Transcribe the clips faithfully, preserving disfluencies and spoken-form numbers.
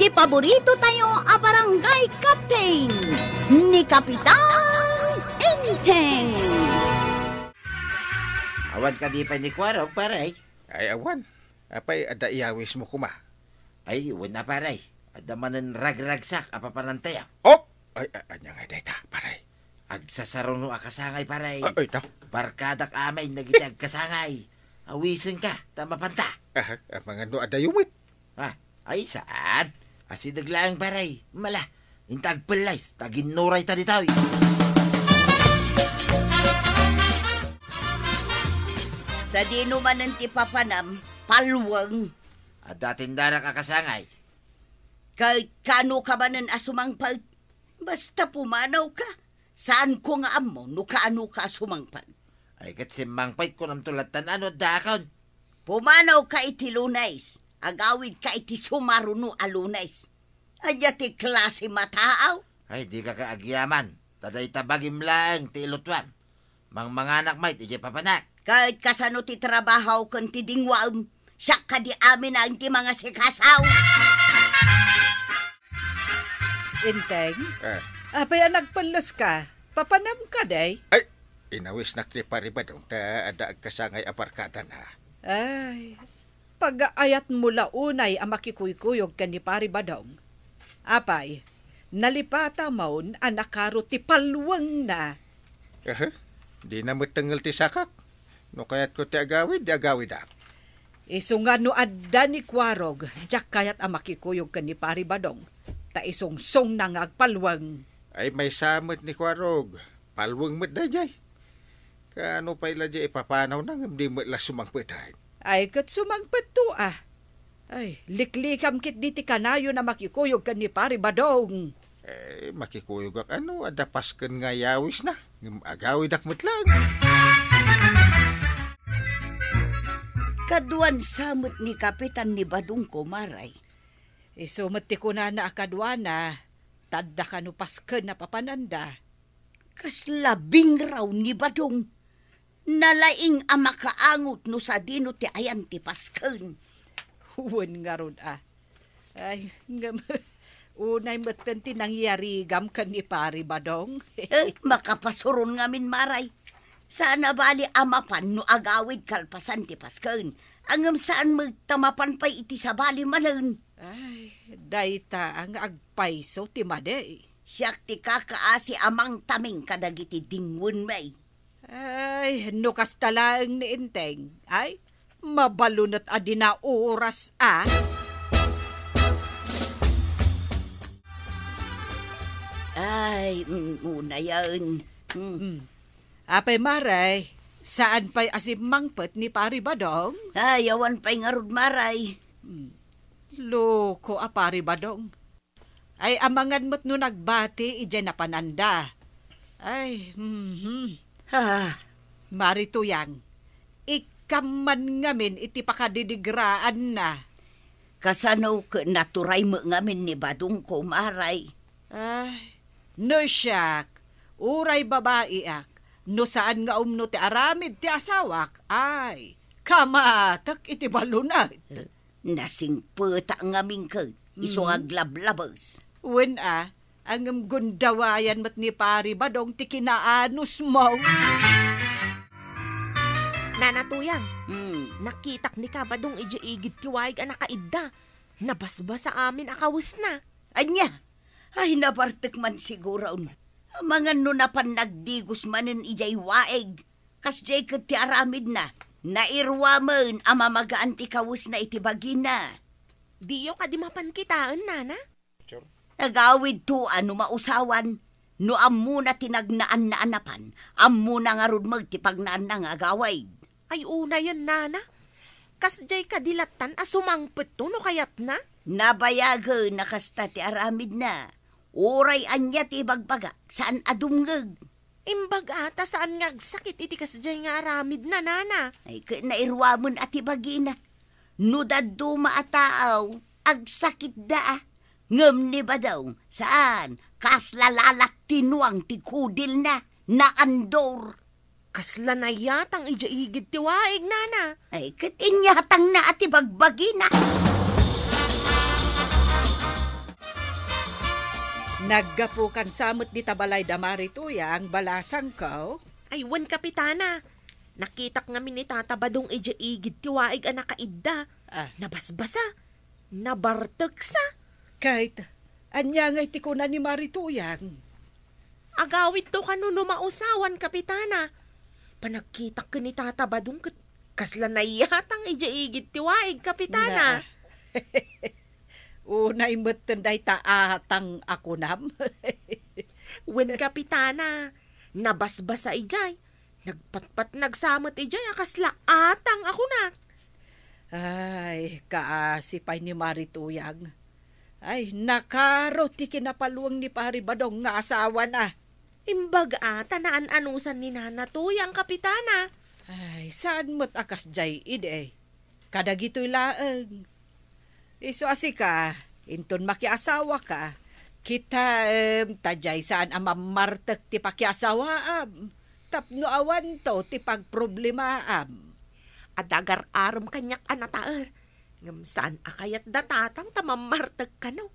Paborito tayo a barangay captain, ni Kapitan Enteng. Awan kadi pay ni Kuarog, pare? Ay, awan. Apay, adda iyawismo koma? Ay, wen a, pare. Adda manen ragragsak a papanantayo. Oh! Ay, a-, ania nga dayta, pare? Agsasaruno a kasangay, pare. Ah, ay, ta? Barkadak amin dagiti agkasangay. Awisenka, ta mapanta. Aha, amangan no adayo met. Ah, ay, saan? Asideg laeng, pare. Mala, inta agpellayes, ta ginnuray ta ditoy. Sadino manen ti papanam, palweng? Adda tindarak a kasangay. Ket kano ka manen a sumangpet? Basta pumanaw ka, saanko nga ammo no kaano ka a sumangpet. Ay, ket simmangpet, kunamto lattan a no addaakon. Pumanaw ka iti Lunes, agawid ka iti sumaruno a Lunes. Ania ti klase a taaw? Ay, dika ka agyaman, ta dayta bagim laeng ti ilutuam. Mangmanganak met idiay papanak. Ket kasano ti trabaho ken ti dinguam? Siak kadi amin a ti mangasikaso. Enteng? Eh. Apay a nagpelles ka? Papanam ka, day? Ay, inawisnak ni Pari Badong ta adda agkasangay a barkadana. Ay, pagaayatmo la unay a makikuykuyog ken ni Pari Badong. Apay, nalipatamon a nakaro ti palwengna. Aha, dina met tengngel ti sakak. No kayatko ti agawid, di agawidak. Isu nga no adda ni Kuarog, diak kayat a makikuyog ken ni Pari Badong, ta isungsongna nga agpalweng. Ay, maysa met ni Kuarog. Palweng met daydiay. Kaano pay la diay ipapanawna ngem di met la sumangpet, ay? Ay, ket sumangpetto, a. Ay, liklikam ketdi ti kanayon a makikuyog ken ni Pari Badong. Eh, makikuyogak a no adda pasken nga yawisna, ngem agawidak met laeng. Kaduan sa met ni Kapitan ni Badong, kumaray. Isu met ti kunana a kaduana, ta adda kano pasken a papananda. Kasla bingraw ni Badong. Nalaing a makaangot no sadino ti ayan ti pasken. Wen ngarud, a. Ay, ngem, unay metten ti nangyarigam ken ni Pari Badong. Eh, makapasuron ngamin, maray. Saan a bali a mapan no agawid kalpasan ti pasken. Ngem saan met ta mapan pay iti sabali manen. Ay, dayta nga agpayso ti madi. Siak ti kakaasi a mangtaming kadagiti dinguenmi. Ay, no kasta laeng ni Enteng, ay, mabalunet a dina oras, a. Ay, mm, unayen. Mm. Mm. Apay, maray, saan pay a simmangpet ni Pari Badong? Ay, awan pay ngarud, maray. Mm. Loko a Pari Badong. Ay, amangan met no nagbati idiay napananda. Ay, mhm. Ah. Mari Tuyang, ikkam man ngamin iti pakadidigraanna. Kasano ket naturay met ngamin ni Badong, kumaray? Ay, no siak, uray babaiak, no saan nga umno ti aramid ti asawak, ay, kamatek iti balunet. Nasingpetak ngamin ket isu nga Mm. aglablabes. Wen a, ngem gundawayan met ni Pari Badong ti kinaanusmo. Nana Tuyang, Hmm. nakitak ni Kabadong idiay igid ti waig a nakaidda. Nabasbasa amin a kawesna. Ania? Ay, nabartek man siguron. Amangan no napan nagdigos manen idiay waig. Kasdiay ket ti aramidna, nairuamen a mamagaan ti kawesna iti bagina. Diyo kadi mapan kitaen, nana? Agawidto a no mausawan, no ammona ti nagnaanna a napan, ammona ngarud met ti pagnaanna nga agawid. Ay, unayen, nana. Kasdiay kadi lattan a sumangpetto no kayatna? Nabayagen a kasta ti aramidna. Uray ania ti ibagbagak, saan a dumngeg. Imbag a ta saan nga agsakit iti kasdiay nga aramidna, nana. Ay, ket nairuamen a ti bagina. No dadduma a tao, agsakitda a. Ngem ni Badong, saan, kasla lalat ti nuang ti kudilna, naandor. Kasla nayatang idiay igid ti waig, nana. Ay, ket inyatangna a ti bagbagina. Naggapukan sa met dita balay da Mari Tuyang, balasangko. Ay, wen, Kapitana. Nakitak ngamin ni Tata Badong idiay igid ti waig a nakaidda. Ah. Nabasbasa. Nabarteksa. Ket, ania ngay ti kuna ni Mari Tuyang? Agawidto kano no mausawan, Kapitana. Panagkitak ken ni Tata Badong ket kasla nayatang idiay igid ti waig, Kapitana. Na. Unay metten dayta atang a kunam. Wen, Kapitana, nabasbasa idiay. Nagpatpatnag sa met idiay a kasla atang a kunak. Ay, kaasi pay ni Mari Tuyang. Ay, nakaro ti kinapalweng ni Pari Badong nga asawana. Imbag a, ta naan-anusan ni Nana Tuyang, Kapitana. Ay, saan met a kasdiay idi? Kadagitoy laeng. Isu a sika, inton makiasawaka, kitaem, ta diay saan a mammartek ti pakiasawaam, tapno awanto ti pagproblemaam. Adda agar-arem kaniak a nataer, ngem saan a kayat da tatang ta mammartek kano.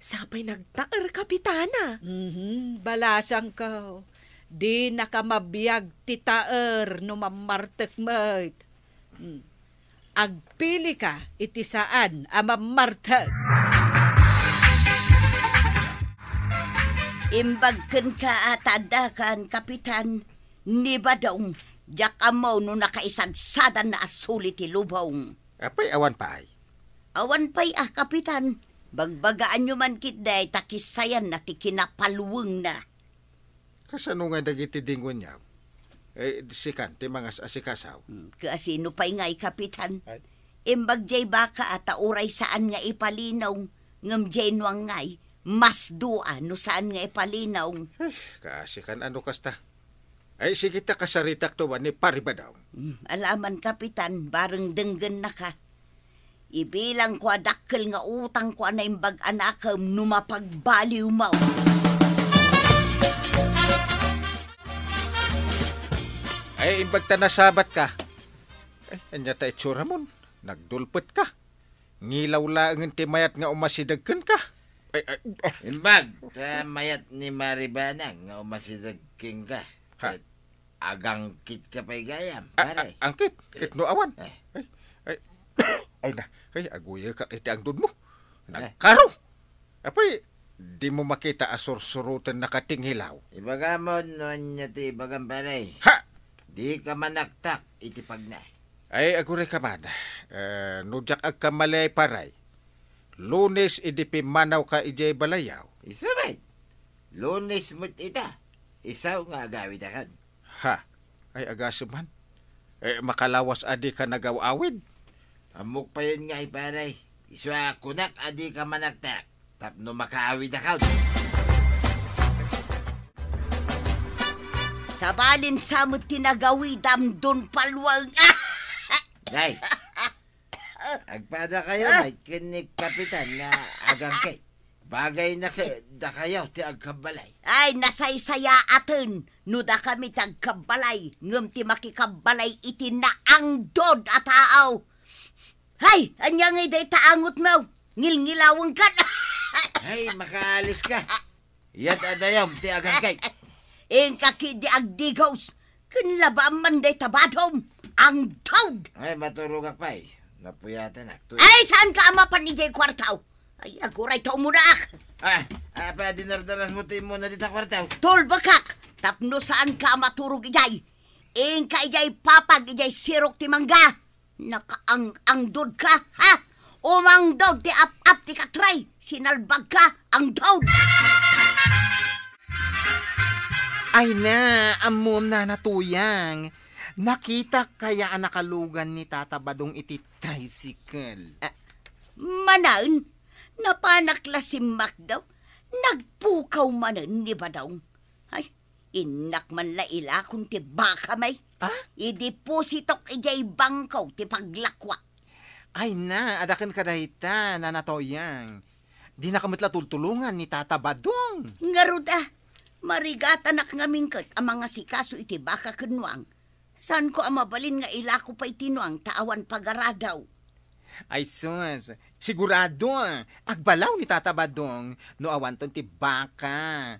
Sapay nagtaer, Kapitana. Mhm, balasangko. Dinaka mabiag ti taer no mammartek met. Hmm. Agpilika iti saan a mammartek. Imbag kenka a ta addakan, Kapitan, ni Badong, diak ammo no nakaisadsadanna a suli ti lubong. Apay, awan pay? Awan pay a, Kapitan. Bagbagaanyo man ketdi ta kisayanna ti kinapalwengna. Kasano ngay dagiti dingonyo? Eh, sikan ti mangas-asikaso. Hmm, kasino pay ngay, Kapitan? Ay. Imbag diay baka a ta uray saan nga ipalinong, ngem diay nuang ngay, masdo a no saan nga ipalinong. Eh, kaasikan a no kasta. Ay, sige ta kasaritak to ni Pari Badong. Hmm, alaman, Kapitan, bareng denggennaka. Ibilangko a dakkel nga utangko a naimbag a nakem no mapagbaliwmo. Ay, imbag ta nasabatka. Ay, ania ta itsuramon? Nagdulpetka. Ngilaw laengen ti mayat nga umasideg kenka. Ay, ay, ah. Imbag ta mayat ni Mari Banang nga umasideg kenka. Ha? Ket agangkitka pay gayam, a-, pare. A-, angkit? Ket no awan? Eh. Ay, ay, ay na, ay, aguyekak iti angdodmo. Eh. Nagkaro! Apay, dimo makita a sursuroten nakatingilaw? Ibagamon no ania ti ibagam, pare. Ha! Dika manaktak iti pagna. Ay, agurayka man. Eh, no diak agkamali, pare. Lunes idi pimmanawka idiay balayyo. Isu met. Lunes met ita. Isu nga agawidakon. Ha? Ay, agasem man. Eh, makalawas a dika nagaw-awid. Ammok payen ngay, pare. Isu a kunak a dika manaktak tapno makaawidakon. Sabalin sa met ti nagawidam, Don Palwang. Nay, agpadakayo, ah, met ken ni Kapitan nga agangkit. Bagayna kadakayo ti agkabbalay. Ay, nasaysayaaten no dakami ti agkabbalay, ngem ti makikabbalay iti naangdod a tao. Hay, ania ngay dayta angutmo? Ngilngilawenkan. Ay, makaaliska. Iyat a dayom ti agangkit. Inka ketdi agdigos. Ken labaam man dayta badom. Angdod! Ay, maturogak pay. Napuyatanak. Ay, saanka a mapan idiay kuartaw? Ay, aguray ta umunak. Ah, apay a dinardarasmo ti immuna dita kuartaw? Tulbekak, tapno saanka a maturog idiay. Inka idiay papag idiay sirok ti mangga. Nakaang-angdodka, ha? Umangdod ti ap-ap ti katray, sinalbagka, angdod! Ay na, ammom, Nana Tuyang. Nakitak kaya a nakalugan ni Tata Badong iti tricycle? Ah, manaen, napanak la simmakdaw. Nagpukaw manen ni Badong. Ay, innak man la ilakon ti bakami. Ah? Idipositok idiay bangko ti paglakuak. Ay na, adda kenka dayta, Nana Tuyang. Dinaka met la tultulongan ni Tata Badong. Ngarud a, marigatanak ngamin ket a mangasikaso iti baka ken nuang. Saanko a mabalin nga ilako pay ti nuang ta awan pagaradaw. Ay sus, sigurado, agbalaw ni Tata Badong no awanton ti baka.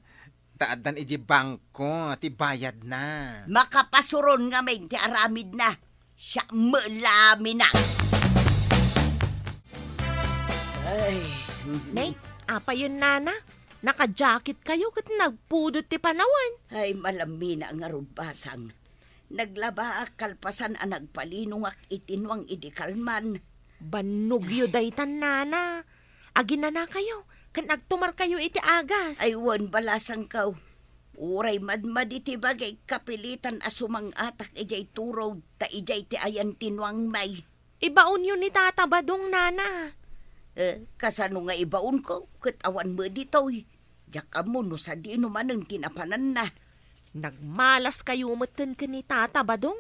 Ta addan iti bangko ti bayadna. Makapasuron ngamin ti aramidna. Siya met la a minang. Ay. Ne, apayen, nana? Naka-jacket kayo ket nagpudot ti panawen. Ay, malamina ngarud, Basang. Naglabaak kalpasan a nagpalinongak iti nuang idi kalman. Bannogyo daytan, nana. Aginana kayo, ken agtumar kayo iti agas. Ay, wen, balasangko. Uray madmadi ti bagik, kapilitan a sumang-atak idiay turog, ta idiay ti ayan ti nuangmi. Ibaonyo ni Tata Badong, nana. Eh, kasano nga ibaonko? Ket awan met ditoy. Diak ammo no sadino manen ti napananna. Nagmalas kayo metten ken ni Tata Badong.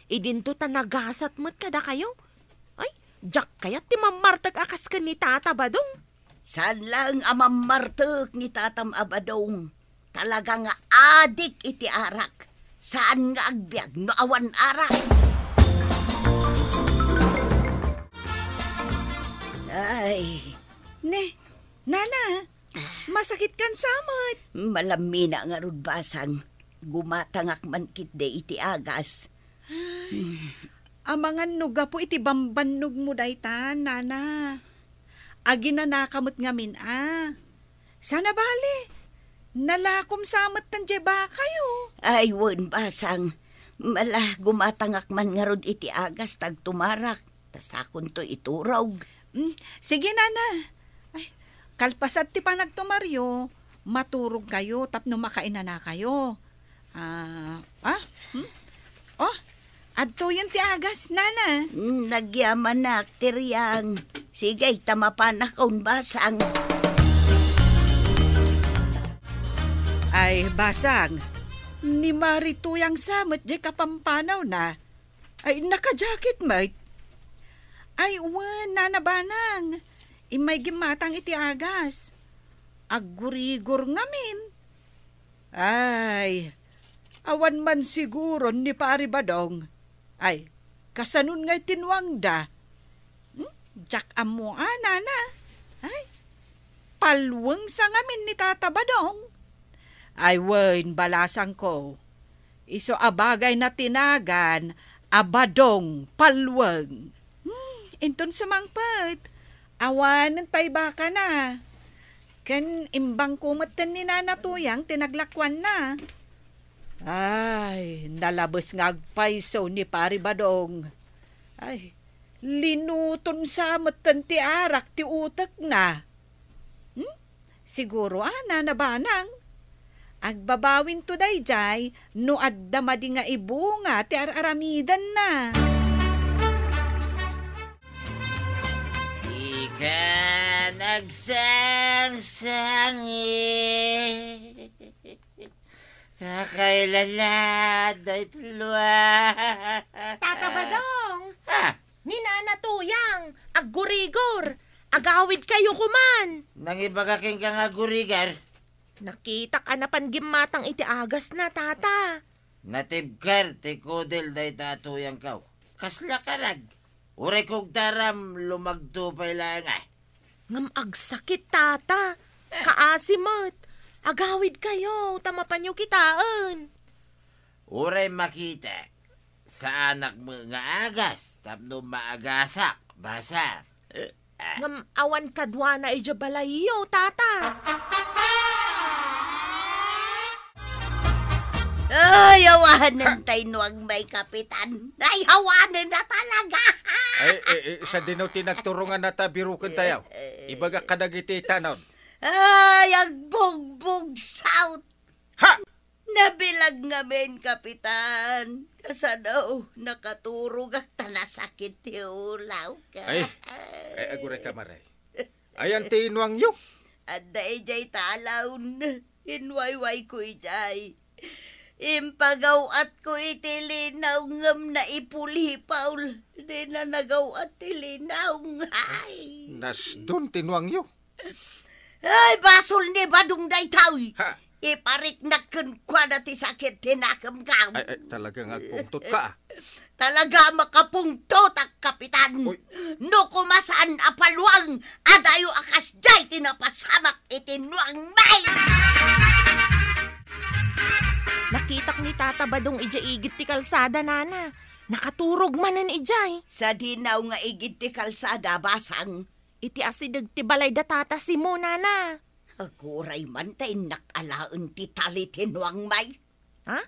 Idinto ta nagasat met kadakayo. Ay, diak kayat ti mammartek a kas ken ni Tata Badong. Saan laeng a mammartek ni Tatam a Badong. Talaga nga adik iti arak. Saan nga agbiag no awan arak? Ay. Ne, nana, masakit kan samet. Malamina ngarud, Basang. Gumatangak man ketdi iti agas. Amangan no gapu iti bambannogmo daytan, nana. Aginanaka met ngamin a. Sana bale, nalakom sa metten diay bakayo. Ay, wen, Basang. Mala, gumatangak man ngarud iti agas ta agtumarak. Ta sakonto iturog. Mm, sige, nana. Ay, kalpasan ti panagtumaryo, maturog kayo tapno makainana kayo. Ah, ah? Hmm? Oh, adtoyen ti agas, nana. Mm, nagyamanak, Tiriang. Sige, ta mapanakon, Basang. Ay, Basang, ni Mari Tuyang sa met diay kapampanawna. Ay, naka-jacket met. Ay, wen, nana Banang. Immay gimmatang iti agas. Aggurigor ngamin. Ay, awan man siguron ni Pari Badong. Ay, kasanon ngay ti nuangda? Hmm? Diak ammo a, nana. Ay, palweng sa ngamin ni Tata Badong. Ay, wen, balasangko. Isu a bagayna ti nagan a Badong Palweng. Hmm, inton sumangpet, awanen tay bakana. Ken imbangko metten ni Nana Tuyang ti naglakuanna. Ay, nalabes nga agpayso ni Pari Badong. Ay, linuton sa metten ti arak ti utekna. Hmm? Siguro a, Nana Banang. Agbabawinto daydiay no adda madi nga ibunga ti ar-aramidenna. Dika nagsangsangi. Ta kailan la daytoy lua? Tata Badong! Ah! Ni Nana Tuyang, aggurigor! Agawid kayo kuman! Nangibaga kenka nga aggurigor? Nakitak a napan gimmatang iti agasna, Tata. Natibker ti kudil dayta a tuyangko. Kasla karag. Uray kugtaram, lumagto pay laeng, ah. Ngem agsakit, Tata. Kaasi met. Agawid kayo, ta mapanyo kitaen. Uray makita, saanak met nga agas tapno maagasak, Basang. Eh, ah. Ngem awan kaduana idiay balayyo, Tata. Ay, awanen tay nuang may kapitan. Ay, awanen na talaga. Ay, eh, eh, sadino ti nagturongan na ta biruken tayo? Eh, eh. Ibagak kadagiti tanon. Ay, agbugbog, South. Ha? Nabilag ngamin, Kapitan. Kasano, nakaturogak ta nasakit ti ulawko. Ay, ay, aguray ka, Maray. Ayan ti inuangyo. Adda idiay talon. Inwaywayko idiay. Impagaw-atko iti linaw ngem naipulipol. Dina nagaw-at ti linaw. Ay. Nasdon ti inuangyo. Ay, basol ni Badong daytoy. Ha? Ipariknak kenkuana ti sakit ti nakemko. Ay, ay, talaga nga agpungtot ka, ah. Talaga makapungtotak, Kapitan. Uy. No kumasaan a paluang, adayo a kasdiay ti napasamak iti nuang, May! Nakitak ni Tata Badong idiay igid ti kalsada, Nana. Nakaturog manen idiay. Sadinaw nga igid ti kalsada, Basang. Iti asideg ti balay da Tata Simo, Nana. Aguray man ta innak alaen ti tali ti nuang, May. Ha?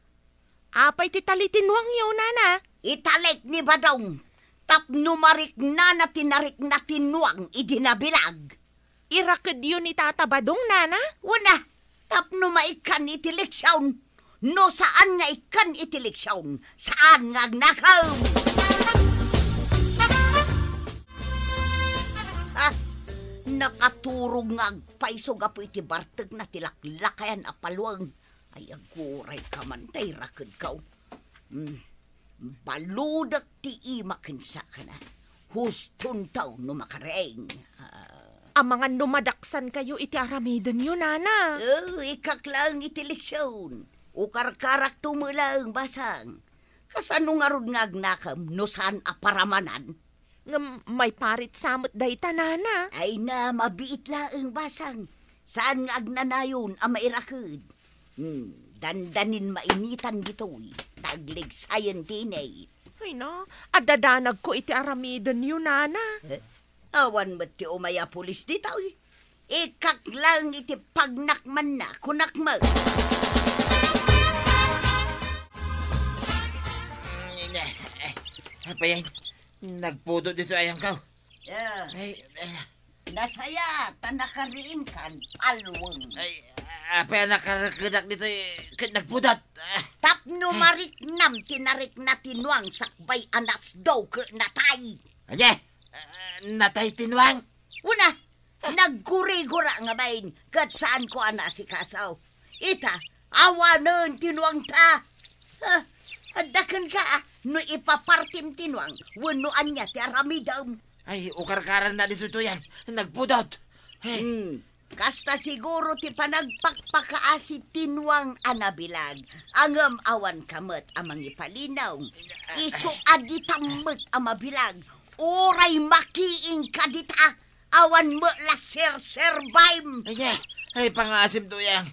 Apay ti tali ti nuangyo, Nana? Italik ni Badong tapno mariknana ti narikna ti nuang idi nabilag. Irakedyo ni Tata Badong, Nana? Una, tapno maikkan iti leksion. No saan nga ikkan iti leksion, saan nga agnakem. Ah, nakaturog nga agpayso gapu iti bartekna ti laklakayan a paluang. Ay, aguray ka man, tay rakedkaw. Hmm. Baludek ti ima ken sakana. Hustontaw no makareng. Ah. Amangan no madaksankayo iti aramidenyo, Nana. Oh, ikkak laeng iti leksion. Ukarkarakto met laeng, Basang. Kasano ngarud nga agnakem no saan a paramanan? Ngem maiparit sa met dayta, Nana. Ay na, mabiit laeng, Basang. Saan nga agnanayon a mairaked? Hmm, dandanin mainitan ditoy, ta agligsayen ti init. Ay na, adda danagko iti aramidenyo, Nana. Eh, awan met ti umay a pulis ditoy. Ikkak laeng iti pagnakmanna, kunak met. Mm, eh, eh, apay, nagpudot ditoy ayangko. Ah. Ay, eh. Nasaya, ta nakariingkan, paluang. Ay, apay a nakarekedak ditoy ket nagpudot? Ah. Tapno mariknam ti narikna ti nuang sakbay a nasdaw ket natay. Ania? Ah, natay ti nuang? Una, naggurigura ngamin, ket saanko a naasikaso. Ita, awanen ti nuangta. Ah, adda kenka, ah, no ipapartim ti nuang, wenno ania ti aramidem. Ay, ukarkaranna ditoy, Tuyang. Nagpudot. Ay. Hmm. Kasta siguro ti panagpakpakaasi ti nuang a nabilag. Ngem awanka met a mangipalinaw. Isu a ditam met a mabilag. Uray makiingka dita. Awan met la serserbaim. Ay, ay, pangaasim, Tuyang.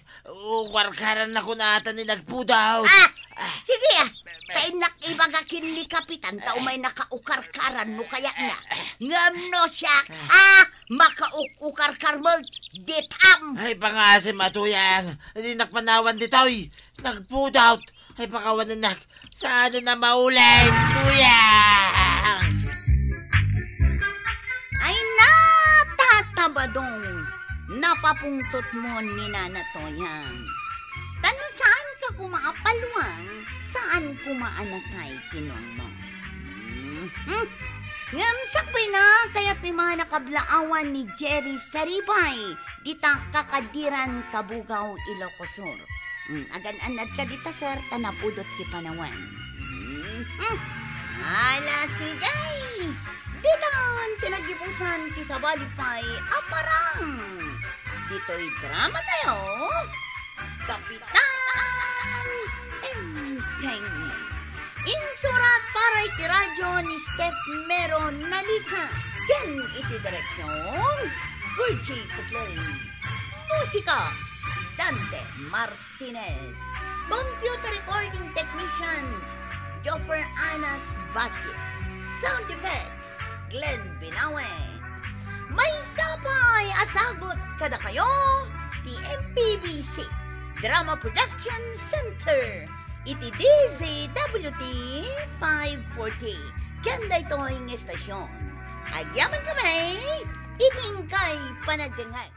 Ukarkaranna kunata ni nagpudot. Ah, ah, sige, ah. Be-, be-, ta innak ibaga ken ni Kapitan ta, ah, umay nakaukarkaran no kayatna. Ah, ah. Ngem no siak, ah, ah, makauk-ukarkar met ditam. Ay, pangaasim a, Tuyang. Dinak panawan ditoy. Nagpudot. Ay, pakawanennak. Saan a maulit, Tuyang? Ay na, Tata Badong, napapungtot mo ni Nana Tuyang. Ta no saan ka koma a paluang, saan koma a natay ti nuang mo. Hmm, hmm. Ngem sakbay na, kayat ni Mana kablaawan ni Jerry Saribay, dita Kakadiran, Cabugao, Ilocos Sur. Hmm, agan-annad ka dita, sir, ta napudot ti panawan. Hmm, hmm. Ala, sige. Ditan ti naggibusan ti sabali pay a parang. Ditoy drama tayo, Kapitan Enteng. Insurat para iti radyo ni Steph Mero Nalica ken iti direksyon, Virgie Putlay. Musika, Dante Martinez. Computer recording technician, Jopper Anas Basit. Sound effects, Glenn Binawe. Maysa pay a sagut kadakayo ti M P B C Drama Production Center iti D Z W T five forty. Ken daytoy nga estasyon, agyaman kami iti inkay panagdengngeg.